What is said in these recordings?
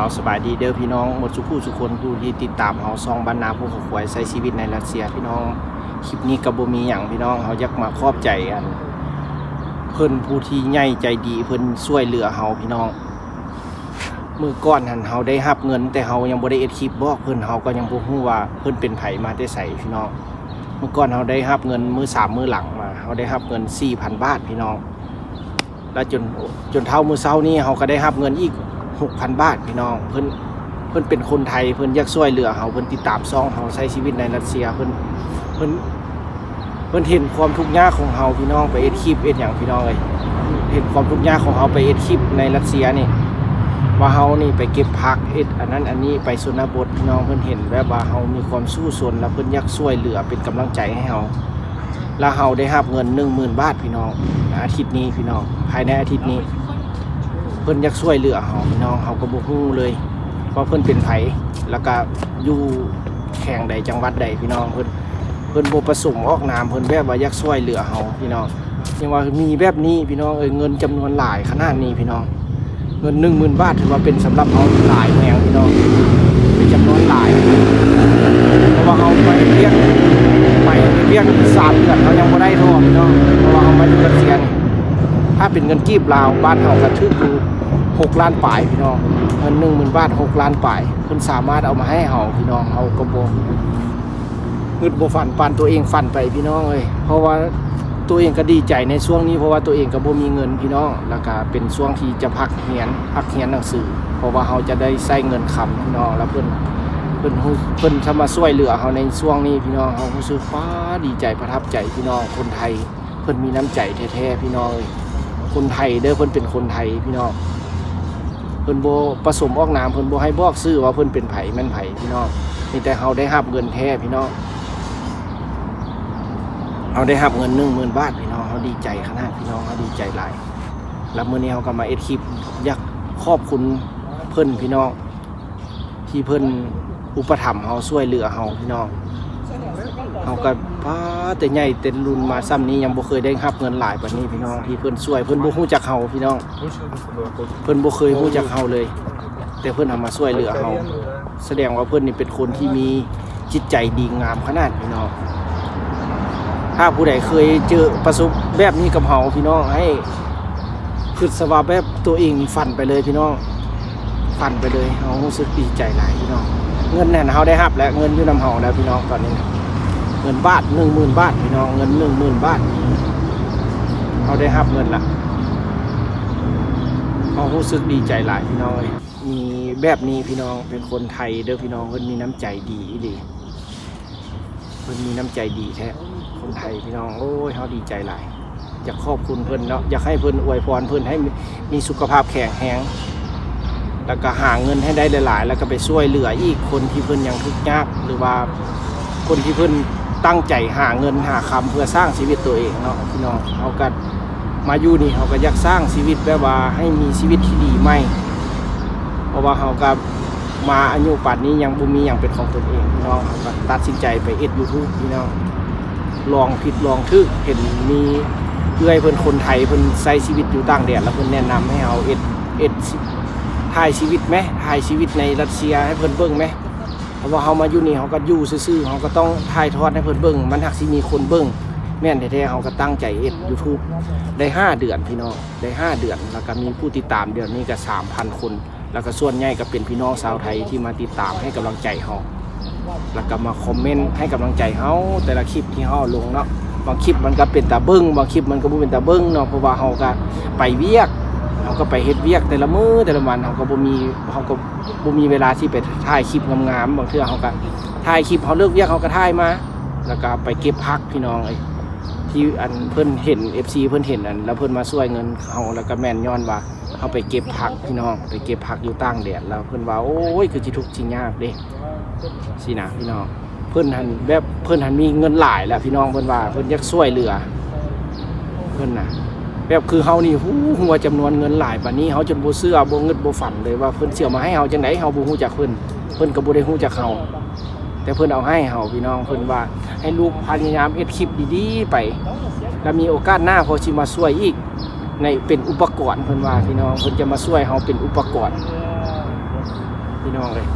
ເອົາ ສະບາຍດີເດີພີ່ນ້ອງໝົດສູ່ຜູ້ສູ່ຄົນ ຜູ້ທີ່ຕິດຕາມເຮົາຊ່ອງບ້ານນາພູເຂົາຄວາຍ ໃຊ້ຊີວິດໃນຣັດເຊຍພີ່ນ້ອງ. ຄລິບນີ້ກໍບໍ່ມີຫຍັງພີ່ນ້ອງ, ເຮົາຢາກມາຂອບໃຈອັນເພິ່ນ ຜູ້ທີ່ໃຫຍ່ໃຈດີ ເພິ່ນຊ່ວຍເຫຼືອເຮົາພີ່ນ້ອງ. ມື້ກ່ອນຫັ້ນເຮົາໄດ້ຮັບເງິນ ແຕ່ເຮົາຍັງບໍ່ໄດ້ເຮັດຄລິບບອກເພິ່ນ, ເຮົາກໍຍັງບໍ່ຮູ້ວ່າເພິ່ນເປັນໃຜມາແຕ່ໃສພີ່ນ້ອງ. ມື້ກ່ອນເຮົາໄດ້ຮັບເງິນ ມື້ສາມມື້ຫຼັງມາ ເຮົາໄດ້ຮັບເງິນສີ່ພັນບາດພີ່ນ້ອງ. ແລ້ວຈົນ ຈົນເທົ່າມື້ເຊົ້ານີ້ ເຮົາກໍໄດ້ຮັບເງິນອີກຫົກພັນບາດພີ່ນ້ອງ. ເພິ່ນ ເພິ່ນເປັນຄົນໄທ ເພິ່ນຢາກຊ່ວຍເຫຼືອເຮົາ, ເພິ່ນຕິດຕາມຊ່ອງເຮົາ ໃຊ້ຊີວິດໃນຣັດເຊຍ ເພິ່ນ ເພິ່ນ ເພິ່ນເຫັນຄວາມທຸກຍາກຂອງເຮົາພີ່ນ້ອງ ໄປເຮັດຄລິບເຮັດຫຍັງພີ່ນ້ອງເອີຍ. ເຫັນຄວາມທຸກຍາກຂອງເຮົາ ໄປເຮັດຄລິບໃນຣັດເຊຍນີ້ ວ່າເຮົານີ້ໄປເກັບຜັກ ເຮັດອັນນັ້ນອັນນີ້ ໄປຊົນນະບົດພີ່ນ້ອງ. ເພິ່ນເຫັນແບບວ່າເຮົາມີຄວາມສູ້ຊົນ ແລ້ວເພິ່ນຢາກຊ່ວຍເຫຼືອເປັນກຳລັງໃຈໃຫ້ເຮົາ. ແລ້ວເຮົາໄດ້ຮັບເງິນໜຶ່ງໝື່ນບາດພີ່ນ້ອງ ອາທິດນີ້ພີ່ນ້ອງ, ພາຍໃນອາທິດນີ້ ເພິ່ນຢາກຊ່ວຍເຫຼືອເຮົາພີ່ນ້ອງ. ເຮົາກໍບໍ່ຮູ້ເລີຍວ່າເພິ່ນເປັນໃຜ ແລ້ວກໍຢູ່ແຂວງໃດ ຈັງຫວັດໃດພີ່ນ້ອງ. ເພິ່ນ ເພິ່ນບໍ່ປະສົງອອກນາມ, ເພິ່ນແບບວ່າຢາກຊ່ວຍເຫຼືອເຮົາພີ່ນ້ອງ. ຍັງວ່າມີແບບນີ້ພີ່ນ້ອງເອີຍ, ເງິນຈຳນວນຫຼາຍຂະໜາດນີ້ພີ່ນ້ອງ. ເງິນໜຶ່ງໝື່ນບາດ ຖືວ່າເປັນສຳລັບເຮົາຫຼາຍແຮງພີ່ນ້ອງ, ເປັນຈຳນວນຫຼາຍ. ເພາະວ່າເຮົາໄປເຮັດວຽກ ໄປເຮັດວຽກສາມເດືອນ ເຮົາຍັງບໍ່ໄດ້ເທື່ອພີ່ນ້ອງ. ເພາະວ່າເຮົາມາຢູ່ຣັດເຊຍນີ້ ຖ້າເປັນເງິນກີບລາວ ບ້ານເຮົາກໍຖືກຢູ່ຫົກລ້ານປາຍພີ່ນ້ອງ. ເງິນໜຶ່ງໝື່ນບາດ ຫົກລ້ານປາຍ ເພິ່ນສາມາດເອົາມາໃຫ້ເຮົາພີ່ນ້ອງ. ເຮົາກໍບໍ່ ງຶດບໍ່ຝັນ ປານຕົວເອງຝັນໄປພີ່ນ້ອງເອີຍ. ເພາະວ່າຕົວເອງກໍດີໃຈໃນຊ່ວງນີ້ ເພາະວ່າຕົວເອງກໍບໍ່ມີເງິນພີ່ນ້ອງ, ແລ້ວກໍເປັນຊ່ວງທີ່ຈະພັກຮຽນ ພັກຮຽນໜັງສື ເພາະວ່າເຮົາຈະໄດ້ໃຊ້ເງິນຄຳພີ່ນ້ອງ. ແລ້ວເພິ່ນ ເພິ່ນຮູ້ ເພິ່ນເຂົ້າມາຊ່ວຍເຫຼືອເຮົາໃນຊ່ວງນີ້ພີ່ນ້ອງ, ເຮົາຮູ້ສຶກ ປາ ດີໃຈ ປະທັບໃຈພີ່ນ້ອງ. ຄົນໄທ ເພິ່ນມີນ້ຳໃຈແທ້ໆພີ່ນ້ອງເອີຍ. ຄົນໄທເດີ ເພິ່ນເປັນຄົນໄທພີ່ນ້ອງ. ເພິ່ນບໍ່ປະສົມອອກນາມ, ເພິ່ນບໍ່ໃຫ້ບອກຊື່ວ່າເພິ່ນເປັນໃຜແມ່ນໃຜພີ່ນ້ອງ. ມີແຕ່ເຮົາໄດ້ຮັບເງິນແທ້ພີ່ນ້ອງ, ເຮົາໄດ້ຮັບເງິນໜຶ່ງໝື່ນບາດພີ່ນ້ອງ. ເຮົາດີໃຈຂະໜາດພີ່ນ້ອງ, ເຮົາດີໃຈຫຼາຍ. ແລ້ວມື້ນີ້ເຮົາກໍມາເຮັດຄລິບ ຢາກຂອບຄຸນເພິ່ນພີ່ນ້ອງ ທີ່ເພິ່ນອຸປະຖຳເຮົາ ຊ່ວຍເຫຼືອເຮົາພີ່ນ້ອງ. ເຮົາກໍ ປາ ແຕ່ໃຫຍ່ແຕ່ລຸນມາຊ່ຳນີ້ ຍັງບໍ່ເຄີຍໄດ້ຮັບເງິນຫຼາຍປານນີ້ພີ່ນ້ອງ ທີ່ເພິ່ນຊ່ວຍ. ເພິ່ນບໍ່ຮູ້ຈັກເຮົາພີ່ນ້ອງ, ເພິ່ນບໍ່ເຄີຍຮູ້ຈັກເຮົາເລີຍ, ແຕ່ເພິ່ນເອົາມາຊ່ວຍເຫຼືອເຮົາ. ສະແດງວ່າເພິ່ນນີ້ເປັນຄົນທີ່ມີຈິດໃຈດີງາມຂະໜາດພີ່ນ້ອງ. ຖ້າຜູ້ໃດເຄີຍເຈີປະສົບແບບນີ້ກັບເຮົາພີ່ນ້ອງ ໃຫ້ ຄິດຊະວ່າແບບຕົວເອງນີ້ຝັນໄປເລີຍພີ່ນ້ອງ, ຝັນໄປເລີຍ. ເຮົາຮູ້ສຶກດີໃຈຫຼາຍພີ່ນ້ອງ. ເງິນນັ້ນເຮົາໄດ້ຮັບແລ້ວ, ເງິນຢູ່ນຳເຮົາແລ້ວພີ່ນ້ອງ. ຕອນນີ້ນະ ເງິນບາດ ໜຶ່ງໝື່ນບາດພີ່ນ້ອງ, ເງິນໜຶ່ງໝື່ນບາດ ເຮົາໄດ້ຮັບເງິນລະ. ເຮົາຮູ້ສຶກດີໃຈຫຼາຍພີ່ນ້ອງເອີຍ. ມີແບບນີ້ພີ່ນ້ອງ, ເປັນຄົນໄທເດີພີ່ນ້ອງ, ເພິ່ນມີນ້ຳໃຈດີອີ່ຫຼີ. ເພິ່ນມີນ້ຳໃຈດີແທ້ ຄົນໄທພີ່ນ້ອງ. ໂອ້ຍ ເຮົາດີໃຈຫຼາຍ. ຢາກຂອບຄຸນເພິ່ນເນາະ, ຢາກໃຫ້ເພິ່ນອວຍພອນເພິ່ນໃຫ້ມີ ມີສຸຂະພາບແຂງແຮງ ແລ້ວກໍຫາເງິນໃຫ້ໄດ້ຫຼາຍໆ ແລ້ວກໍໄປຊ່ວຍເຫຼືອອີກຄົນທີ່ເພິ່ນຍັງທຸກຍາກ ຫຼືວ່າຄົນທີ່ເພິ່ນຕັ້ງໃຈຫາເງິນຫາຄຳເພື່ອສ້າງຊີວິດຕົວເອງເນາະພີ່ນ້ອງ. ເຮົາກໍມາຢູ່ນີ້ ເຮົາກໍຢາກສ້າງຊີວິດແບບວ່າໃຫ້ມີຊີວິດທີ່ດີໃໝ່ ເພາະວ່າເຮົາກໍ ມາອາຍຸປານນີ້ຍັງບໍ່ມີຫຍັງເປັນຂອງຕົນເອງພີ່ນ້ອງ, ເຮົາກໍຕັດສິນໃຈໄປເຮັດ YouTube ພີ່ນ້ອງ. ລອງຜິດລອງຖືກ, ເຫັນມີເອື້ອຍເພິ່ນຄົນໄທ ເພິ່ນໃຊ້ຊີວິດຢູ່ຕ່າງແດນ ແລ້ວເພິ່ນແນະນຳໃຫ້ເຮົາເຮັດ ເຮັດ ຖ່າຍຊີວິດແມ, ຖ່າຍຊີວິດໃນຣັດເຊຍໃຫ້ເພິ່ນເບິ່ງແມ. ເພາະວ່າເຮົາມາຢູ່ນີ້ ເຮົາກໍຢູ່ຊື່ໆ, ເຮົາກໍຕ້ອງຖ່າຍທອດໃຫ້ເພິ່ນເບິ່ງ, ມັນຫາກຊິມີຄົນເບິ່ງ. ແມ່ນແທ້ໆ, ເຮົາກໍຕັ້ງໃຈເຮັດ YouTube ໄດ້ຫ້າເດືອນພີ່ນ້ອງ, ໄດ້ຫ້າເດືອນ ແລ້ວກໍມີຜູ້ຕິດຕາມດຽວນີ້ກໍສາມພັນຄົນ. ແລ້ວກໍສ່ວນໃຫຍ່ກໍເປັນພີ່ນ້ອງຊາວໄທທີ່ມາຕິດຕາມໃຫ້ກຳລັງໃຈເຮົາ ແລ້ວກໍມາຄອມເມັນໃຫ້ກຳລັງໃຈເຮົາ ແຕ່ລະຄລິບທີ່ເຮົາເອົາລົງເນາະ. ບາງຄລິບມັນກໍເປັນຕາເບິ່ງ, ບາງຄລິບມັນກໍບໍ່ເປັນຕາເບິ່ງເນາະ, ເພາະວ່າເຮົາກໍໄປວຽກ, ເຮົາກໍໄປເຮັດວຽກແຕ່ລະມື້ແຕ່ລະວັນ, ເຮົາກໍບໍ່ມີ, ເຮົາກໍບໍ່ມີເວລາທີ່ໄປຖ່າຍຄລິບງາມໆ. ບາງເທື່ອເຮົາກໍຖ່າຍຄລິບ, ເຮົາເລີກວຽກເຮົາກໍຖ່າຍມາ, ແລ້ວກໍໄປເກັບຜັກພີ່ນ້ອງເອີຍ. ທີ່ອັນເພິ່ນເຫັນ ເອັຟຊີ ເພິ່ນເຫັນອັນ ແລ້ວເພິ່ນມາຊ່ວຍເງິນເຮົາ, ແລ້ວກໍແມ່ນຍ້ອນວ່າ ເຮົາໄປເກັບຜັກພີ່ນ້ອງ, ໄປເກັບຜັກຢູ່ຕ່າງແດນ ແລ້ວເພິ່ນວ່າ ໂອ້ຍ ຄືຊິທຸກຊິຍາກເດ້ ຊີ້ນະພີ່ນ້ອງ. ເພິ່ນຫັ້ນແບບ ເພິ່ນຫັ້ນມີເງິນຫຼາຍແລ້ວພີ່ນ້ອງ, ເພິ່ນວ່າເພິ່ນຢາກຊ່ວຍເຫຼືອ ເພິ່ນນະ ແບບຄືເຮົານີ້ ຮູ້ ຮູ້ວ່າຈຳນວນເງິນຫຼາຍປານນີ້ ເຮົາຈົນບໍ່ເຊື່ອ ບໍ່ງຶດບໍ່ຝັນເລີຍວ່າເພິ່ນຊິເອົາມາໃຫ້ເຮົາຈັ່ງໃດ. ເຮົາບໍ່ຮູ້ຈັກເພິ່ນ, ເພິ່ນກໍບໍ່ໄດ້ຮູ້ຈັກເຮົາ ແຕ່ເພິ່ນເອົາໃຫ້ເຮົາພີ່ນ້ອງ. ເພິ່ນວ່າໃຫ້ລູກພະຍາຍາມເຮັດຄລິບດີໆໄປ ແລ້ວມີໂອກາດໜ້າເຂົາຊິມາຊ່ວຍອີກ ໃນ ເປັນອຸປະກອນ ເພິ່ນວ່າພີ່ນ້ອງ, ເພິ່ນຈະມາຊ່ວຍເຮົາເປັນອຸປະກອນ. ພີ່ນ້ອງເອີຍ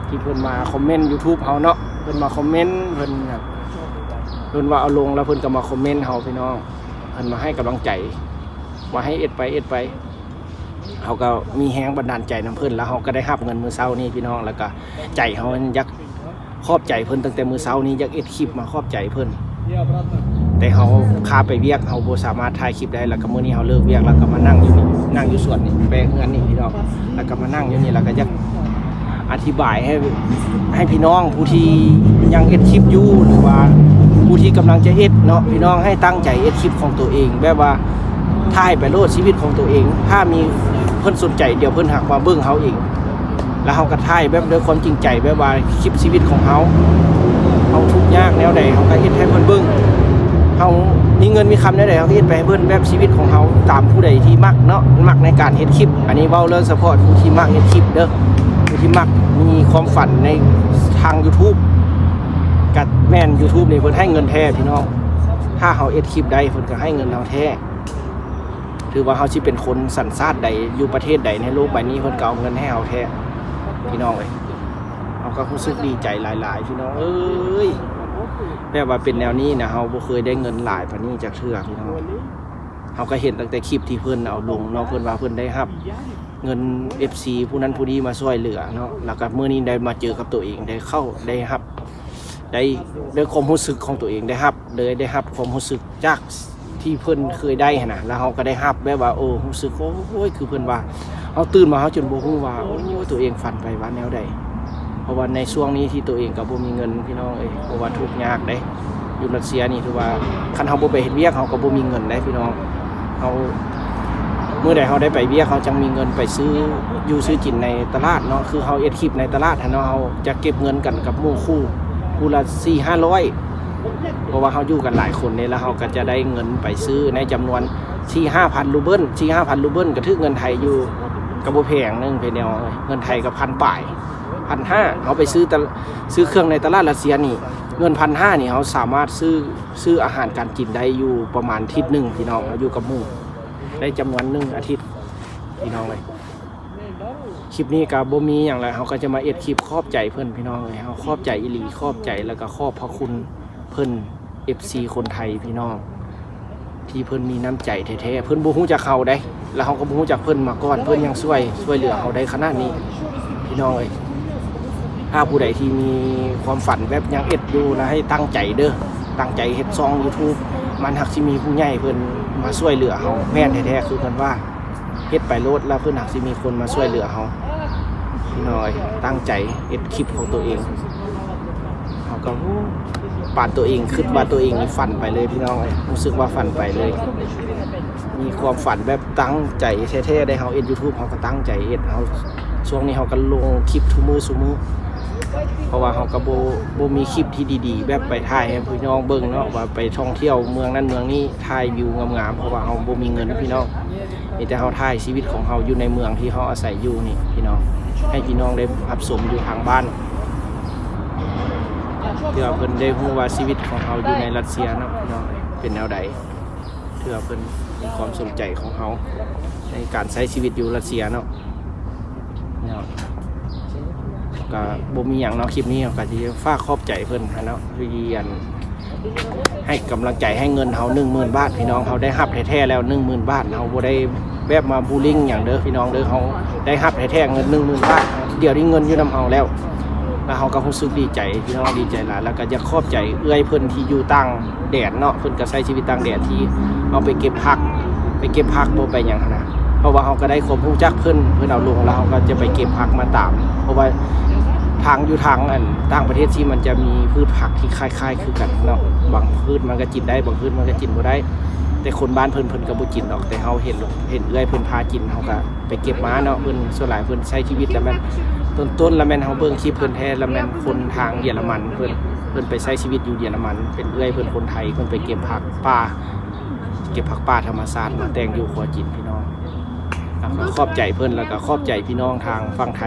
ທີ່ເພິ່ນມາຄອມເມັນຢູທູບເຮົາເນາະ ເພິ່ນມາຄອມເມັນ ເພິ່ນ ເພິ່ນວ່າເອົາລົງ ແລ້ວເພິ່ນກໍມາຄອມເມັນເຮົາພີ່ນ້ອງ ເພິ່ນມາໃຫ້ກຳລັງໃຈ ວ່າໃຫ້ເຮັດໄປ ເຮັດໄປ ເຮົາກໍມີແຮງບັນດານໃຈນຳເພິ່ນ ແລ້ວເຮົາກໍໄດ້ຮັບເງິນມື້ເຊົ້ານີ້ພີ່ນ້ອງ ແລ້ວກໍໃຈເຮົາມັນຢາກ ຂອບໃຈເພິ່ນຕັ້ງແຕ່ມື້ເຊົ້ານີ້ ຢາກເຮັດຄລິບມາຂອບໃຈເພິ່ນ ແຕ່ເຮົາຄາໄປວຽກ ເຮົາບໍ່ສາມາດຖ່າຍຄລິບໄດ້ ແລ້ວກໍມື້ນີ້ເຮົາເລີກວຽກ ແລ້ວກໍມານັ່ງຢູ່ນີ້ ນັ່ງຢູ່ສວນນີ້ ແປເຮືອນນີ້ພີ່ນ້ອງ ແລ້ວກໍມານັ່ງຢູ່ນີ້ ແລ້ວກໍຢາກອະທິບາຍໃຫ້ ໃຫ້ພີ່ນ້ອງຜູ້ທີ່ຍັງເຮັດຄລິບຢູ່ ຫຼືວ່າຜູ້ທີ່ກຳລັງຈະເຮັດເນາະ ພີ່ນ້ອງໃຫ້ຕັ້ງໃຈເຮັດຄລິບຂອງຕົວເອງ ແບບວ່າຖ່າຍໄປໂລດຊີວິດຂອງຕົວເອງ ຖ້າມີເພິ່ນສົນໃຈ ດຽວເພິ່ນຫາກມາເບິ່ງເຮົາເອງ. ແລ້ວເຮົາກໍຖ່າຍແບບດ້ວຍຄວາມຈິງໃຈ ແບບວ່າຄລິບຊີວິດຂອງເຮົາ ເຮົາທຸກຍາກແນວໃດ ເຮົາກໍເຮັດໃຫ້ເພິ່ນເບິ່ງ ເຮົາມີເງິນມີຄຳແນວໃດ ເຮົາກໍເຮັດໄປໃຫ້ເພິ່ນ ແບບຊີວິດຂອງເຮົາ ຕາມຜູ້ໃດທີ່ມັກເນາະ ມັກໃນການເຮັດຄລິບ ອັນນີ້ເວົ້າເລື່ອງສະເພາະຜູ້ທີ່ມັກເຮັດຄລິບເດີ ຜູ້ທີ່ມັກມີຄວາມຝັນໃນທາງຢູທູບ ກໍແມ່ນຢູທູບນີ້ເພິ່ນໃຫ້ເງິນແທ້ພີ່ນ້ອງ ຖ້າເຮົາເຮັດຄລິບໄດ້ ເພິ່ນກໍໃຫ້ເງິນເຮົາແທ້. ຖືວ່າເຮົາຊິເປັນຄົນສັນຊາດໃດ ຢູ່ປະເທດໃດໃນໂລກໃບນີ້ ເພິ່ນກໍເອົາເງິນໃຫ້ເຮົາແທ້ພີ່ນ້ອງເອີຍ ເຮົາກໍຮູ້ສຶກດີໃຈຫຼາຍໆ ພີ່ນ້ອງເອີຍ ແບບວ່າເປັນແນວນີ້ນະ ເຮົາບໍ່ເຄີຍໄດ້ເງິນຫຼາຍປານນີ້ຈັກເທື່ອພີ່ນ້ອງ ເຮົາກໍເຫັນຕັ້ງແຕ່ຄລິບທີ່ເພິ່ນເອົາລົງເນາະ ເພິ່ນວ່າເພິ່ນໄດ້ຮັບເງິນເອັຟຊີຜູ້ນັ້ນຜູ້ນີ້ມາຊ່ວຍເຫຼືອເນາະ ແລ້ວກໍມື້ນີ້ໄດ້ມາເຈີກັບຕົວເອງ ໄດ້ເຂົ້າ ໄດ້ຮັບ ໄດ້ ດ້ວຍຄວາມຮູ້ສຶກຂອງຕົວເອງ ໄດ້ຮັບເລີຍ ໄດ້ຮັບຄວາມຮູ້ສຶກຈາກ ທີ່ເພິ່ນເຄີຍໄດ້ຫັ້ນນະ ແລ້ວເຮົາກໍໄດ້ຮັບແບບວ່າ ໂອ້ ຮູ້ສຶກ ໂອ້ຍ ຄືເພິ່ນວ່າ ເຮົາຕື່ນມາເຮົາຈົນບໍ່ຮູ້ວ່າ ໂອ້ ຕົວເອງຝັນໄປວ່າແນວໃດ ເພາະວ່າໃນຊ່ວງນີ້ທີ່ຕົວເອງກໍບໍ່ມີເງິນພີ່ນ້ອງເອີຍ ເພາະວ່າທຸກຍາກເດ້ ຢູ່ຣັດເຊຍນີ້ຖືວ່າ ຄັນເຮົາບໍ່ໄປເຮັດວຽກ ເຮົາກໍບໍ່ມີເງິນເດ້ພີ່ນ້ອງ ເຮົາ ມື້ໃດເຮົາໄດ້ໄປວຽກ ເຮົາຈັ່ງມີເງິນໄປຊື້ຢູ່ຊື້ກິນໃນຕະຫຼາດເນາະ ຄືເຮົາເຮັດຄລິບໃນຕະຫຼາດຫັ້ນເນາະ ເຮົາຈະເກັບເງິນກັນກັບໝູ່ຄູ່ ຄູ່ລະສີ່ຫ້າຮ້ອຍ ເພາະວ່າເຮົາຢູ່ກັນຫຼາຍຄົນເດ້ ແລ້ວເຮົາກໍຈະໄດ້ເງິນໄປຊື້ໃນຈຳນວນສີ່ຫ້າພັນຣູເບິນ ສີ່ຫ້າພັນຣູເບິນ ກໍຖືເງິນໄທຢູ່ ກໍບໍ່ແພງໜຶ່ງເພນແນວ ເງິນໄທກໍພັນປາຍ ພັນຫ້າ ເຮົາໄປຊື້ຕະ ຊື້ເຄື່ອງໃນຕະຫຼາດຣັດເຊຍນີ້ ເງິນພັນຫ້ານີ້ ເຮົາສາມາດຊື້ ຊື້ອາຫານການກິນໄດ້ຢູ່ປະມານທິດໜຶ່ງ ພີ່ນ້ອງ ເຮົາຢູ່ກັບໝູ່ໄດ້ຈຳນວນໜຶ່ງອາທິດ ພີ່ນ້ອງເອີຍ. ຄລິບນີ້ກໍບໍ່ມີຫຍັງຫຼາຍ ເຮົາກໍຈະມາເຮັດຄລິບຂອບໃຈເພິ່ນ ພີ່ນ້ອງເອີຍ ເຮົາຂອບໃຈອີ່ຫຼີ ຂອບໃຈ ແລ້ວກໍຂອບພະຄຸນເພິ່ນ ເອັຟຊີຄົນໄທ ພີ່ນ້ອງ ທີ່ເພິ່ນມີນ້ຳໃຈແທ້ໆ ເພິ່ນບໍ່ຮູ້ຈັກເຮົາເດ້ ແລ້ວເຮົາກໍບໍ່ຮູ້ຈັກເພິ່ນມາກ່ອນ ເພິ່ນຍັງຊ່ວຍ ຊ່ວຍເຫຼືອເຮົາໄດ້ຂະໜາດນີ້ ພີ່ນ້ອງເອີຍ ຖ້າຜູ້ໃດທີ່ມີຄວາມຝັນແບບຍັງເຮັດຢູ່ນະ ໃຫ້ຕັ້ງໃຈເດີ ຕັ້ງໃຈເຮັດຊ່ອງຢູທູບ ມັນຫາກຊິມີຜູ້ໃຫຍ່ເພິ່ນມາຊ່ວຍເຫຼືອເຮົາ ແມ່ນແທ້ໆ ຄືເພິ່ນວ່າ ເຮັດໄປໂລດ ແລ້ວເພິ່ນຫາກຊິມີຄົນມາຊ່ວຍເຫຼືອເຮົາ ພີ່ນ້ອງເອີຍ ຕັ້ງໃຈເຮັດຄລິບຂອງຕົວເອງ ເຮົາກໍ ໂອ້ ປານຕົວເອງ ຄິດວ່າຕົວເອງນີ້ຝັນໄປເລີຍ ພີ່ນ້ອງເອີຍ ຮູ້ສຶກວ່າຝັນໄປເລີຍ ມີຄວາມຝັນແບບຕັ້ງໃຈແທ້ໆ ໄດ້ ເຮົາເຮັດຢູທູບ ເຮົາກໍຕັ້ງໃຈເຮັດ ເຮົາ ຊ່ວງນີ້ເຮົາກໍລົງຄລິບທຸກມື້ ຊຸມື້ ເພາະວ່າເຮົາກໍບໍ່ ບໍ່ມີຄລິບທີ່ດີໆ ແບບໄປຖ່າຍໃຫ້ພີ່ນ້ອງເບິ່ງເນາະ ວ່າໄປທ່ອງທ່ຽວເມືອງນັ້ນເມືອງນີ້ ຖ່າຍວິວງາມໆ ເພາະວ່າເຮົາບໍ່ມີເງິນ ພີ່ນ້ອງ ມີແຕ່ເຮົາຖ່າຍຊີວິດຂອງເຮົາຢູ່ໃນເມືອງທີ່ເຮົາອາໄສຢູ່ນີ້ ພີ່ນ້ອງ ໃຫ້ພີ່ນ້ອງໄດ້ຮັບຊົມຢູ່ທາງບ້ານ ເພື່ອເພິ່ນໄດ້ຮູ້ວ່າຊີວິດຂອງເຮົາຢູ່ໃນຣັດເຊຍເນາະ ພີ່ນ້ອງ ເປັນແນວໃດ ເພື່ອເພິ່ນມີຄວາມສົນໃຈຂອງເຮົາໃນການໃຊ້ຊີວິດຢູ່ຣັດເຊຍເນາະ ເນາະ ກໍບໍ່ມີຫຍັງເນາະ ຄລິບນີ້ເຮົາກໍຊິຝາກຂອບໃຈເພິ່ນຫັ້ນເນາະ ທີ່ອັນ ໃຫ້ກຳລັງໃຈ ໃຫ້ເງິນເຮົາໜຶ່ງໝື່ນບາດ ພີ່ນ້ອງ ເຮົາໄດ້ຮັບແທ້ໆແລ້ວໜຶ່ງໝື່ນບາດ ເຮົາບໍ່ໄດ້ແບບມາບູລລິງຫຍັງເດີ ພີ່ນ້ອງເດີ ເຮົາໄດ້ຮັບແທ້ໆເງິນໜຶ່ງໝື່ນບາດ ດຽວນີ້ເງິນຢູ່ນຳເຮົາແລ້ວ ແລ້ວເຮົາກໍຮູ້ສຶກດີໃຈ ພີ່ນ້ອງ ດີໃຈຫຼາຍ ແລ້ວກໍຢາກຂອບໃຈເອື້ອຍເພິ່ນທີ່ຢູ່ຕ່າງແດນເນາະ ເພິ່ນກໍໃຊ້ຊີວິດຕ່າງແດນ ທີ່ເຮົາໄປເກັບຜັກ ໄປເກັບຜັກບໍ່ໄປຫຍັງຫັ້ນນະ ເພາະວ່າເຮົາກໍໄດ້ຄວາມຮູ້ຈັກເພິ່ນ ເພິ່ນເອົາລົງ ແລ້ວເຮົາກໍຈະໄປເກັບຜັກມາຕາມ ເພາະວ່າທາງ ຢູ່ທາງ ອັນ ຕ່າງປະເທດຊີ້ ມັນຈະມີພືດຜັກທີ່ຄ້າຍໆຄືກັນເນາະ ບາງພືດມັນກໍກິນໄດ້ ບາງພືດມັນກໍກິນບໍ່ໄດ້ ແຕ່ຄົນບ້ານເພິ່ນ ເພິ່ນກໍບໍ່ກິນດອກ ແຕ່ເຮົາເຫັນ ເຫັນເອື້ອຍເພິ່ນພາກິນ ເຮົາກໍໄປເກັບມາເນາະ ເພິ່ນ ສ່ວນຫຼາຍເພິ່ນໃຊ້ຊີວິດແລ້ວແມ່ນ ຕົ້ນໆ ແລ້ວແມ່ນເຮົາເບິ່ງຄລິບເພິ່ນແທ້ ແລ້ວແມ່ນຄົນທາງເຢຍລະມັນ ເພິ່ນ ເພິ່ນໄປໃຊ້ຊີວິດຢູ່ເຢຍລະມັນ ເປັນເອື້ອຍເພິ່ນຄົນໄທ ເພິ່ນໄປເກັບຜັກປ່າ ເກັບຜັກປ່າທຳມະຊາດມາແຕ່ງຢູ່ຄົວກິນ ພີ່ນ້ອງ ແລ້ວກໍຂອບໃຈເພິ່ນ ແລ້ວກໍຂອບໃຈພີ່ນ້ອງທາງຝັ່ງໄທ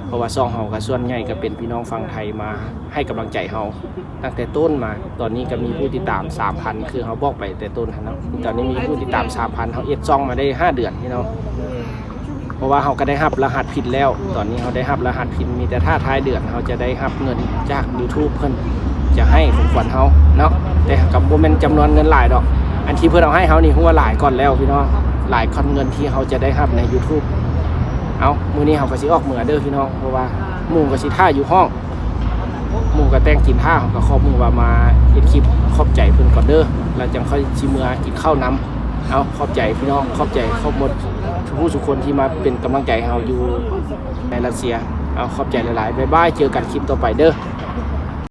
ເພາະວ່າຊ່ອງເຮົາກໍສ່ວນໃຫຍ່ກໍເປັນພີ່ນ້ອງຝັ່ງໄທມາໃຫ້ກຳລັງໃຈເຮົາຕັ້ງແຕ່ຕົ້ນມາ ຕອນນີ້ກໍມີຜູ້ຕິດຕາມສາມພັນ ຄືເຮົາບອກໄປແຕ່ຕົ້ນຫັ້ນເນາະ ຕອນນີ້ມີຜູ້ຕິດຕາມສາມພັນ ເຮົາເຮັດຊ່ອງມາໄດ້ຫ້າເດືອນ ພີ່ນ້ອງ ເພາະວ່າເຮົາກໍໄດ້ຮັບລະຫັດພິນແລ້ວ. ຕອນນີ້ເຮົາໄດ້ຮັບລະຫັດພິນ ມີແຕ່ຖ້າທ້າຍເດືອນເຮົາຈະໄດ້ຮັບເງິນຈາກ YouTube ເພິ່ນຈະໃຫ້ຂອງຂວັນເຮົາເນາະ. ແຕ່ກໍບໍ່ແມ່ນຈຳນວນເງິນຫຼາຍດອກ. ອັນທີ່ເພິ່ນເອົາໃຫ້ເຮົານີ້ ຮູ້ວ່າຫຼາຍກ່ອນແລ້ວພີ່ນ້ອງ, ຫຼາຍກ່ອນເງິນທີ່ເຮົາຈະໄດ້ຮັບໃນ YouTube. ເອົາ ມື້ນີ້ເຮົາກໍຊິອອກເມືອເດີພີ່ນ້ອງ, ເພາະວ່າໝູ່ກໍຊິຖ້າຢູ່ຫ້ອງ. ໝູ່ກໍແຕ່ງກິນຖ້າ, ເຮົາກໍຂໍໝູ່ວ່າມາເຮັດຄລິບຂອບໃຈເພິ່ນກ່ອນເດີ, ແລ້ວຈັ່ງຄ່ອຍຊິເມືອກິນເຂົ້ານຳ. ເອົາ ຂອບໃຈພີ່ນ້ອງ, ຂອບໃຈຂອບໝົດທຸກຜູ້ທຸກຄົນທີ່ມາເປັນກຳລັງໃຈໃຫ້ເຮົາຢູ່ໃນຣັດເຊຍ. ເອົາ ຂອບໃຈຫຼາຍໆ, ບາຍບາຍ, ເຈີກັນຄລິບຕໍ່ໄປເດີ.